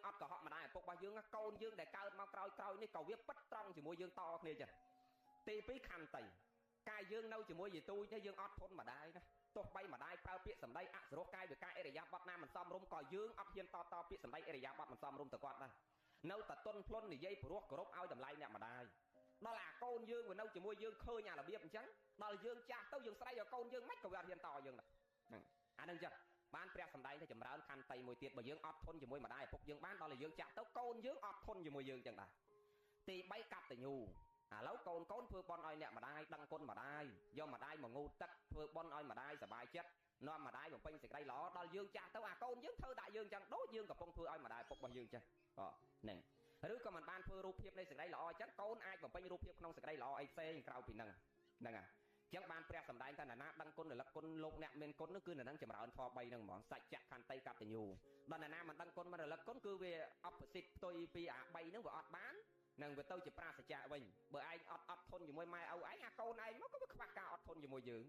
អត់កុហកម្ដាយឪពុករបស់យើងកូនយើងដែលកើតមកក្រោយក្រោយនេះក៏វាពិតត្រង់ជាមួយយើងតគ្នាចឹងទី2ខន្តីកាយយើងនៅជាមួយយាយទូចនេះយើងអត់ធន់ម្ដាយណាទោះបីម្ដាយប្រើពាក្យសម្ដីអសរោះកាយវិការអរិយាបថណាមិនសមរម្យក៏យើងអត់ហ៊ានតបពាក្យសម្ដីអរិយាបថមិនសមរម្យទៅគាត់ដែរនៅតែទន់ភ្លន់និយាយព្រោះគោរពឲ្យតម្លៃអ្នកម្ដាយដល់អាកូនយើងវានៅជាមួយយើងឃើញអារបៀបអញ្ចឹងដល់យើងចាស់ទៅយើងស្ដីឲ្យកូនយើងមិនក៏វាអត់ហ៊ានតយើងដែរហ្នឹងអានឹងចឹងបានព្រះសម្ដែងទៅចម្រើនខន្តីមួយទៀតបើយើងអត់ធន់ជាមួយម្ដាយឪពុកយើងបានដល់តែយើងចាស់ទៅកូនយើងអត់ធន់ជាមួយយើងចឹងដែរទី3កតញ្ញូឥឡូវកូនកូនធ្វើបន់ឲ្យអ្នកម្ដាយដឹងគុណម្ដាយយកម្ដាយមកងូតទឹកធ្វើបន់ឲ្យម្ដាយសប្បាយចិត្តនាំម្ដាយបំពេញសេចក្តីល្អដល់យើងចាស់ទៅអាកូនយើងធ្វើដាក់យើងចឹងដូចយើងកំពុងធ្វើឲ្យម្ដាយឪពុករបស់យើងចឹងហ្នឹងឬក៏មិនបានធ្វើរូបភាពនៃសេចក្តីល្អចឹងកូនអាចបំពេញរូបភាពក្នុងសេចក្តីល្អអីផ្សេងក្រៅពីហ្នឹងហ្នឹងហើយចឹងបានព្រះសម្ដែងថាណាណាដឹងគុណរលឹកគុណលោកអ្នកមានគុណនោះគឺនៅនឹងចម្រើនធម៌3ហ្នឹងហ្មងសច្ចៈខន្តីកតញ្ញូដល់ណាណាមិនដឹងគុណមិនរលឹកគុណគឺវាអបសិទ្ធផ្ទុយពីអា3ហ្នឹងវាអត់បាននឹងវាទៅជាប្រាសចាកវិញបើឯងអត់ធន់ជាមួយម៉ែឪឯងអាកូនឯងមកក៏វាខ្វះការអត់ធន់ជាមួយយើង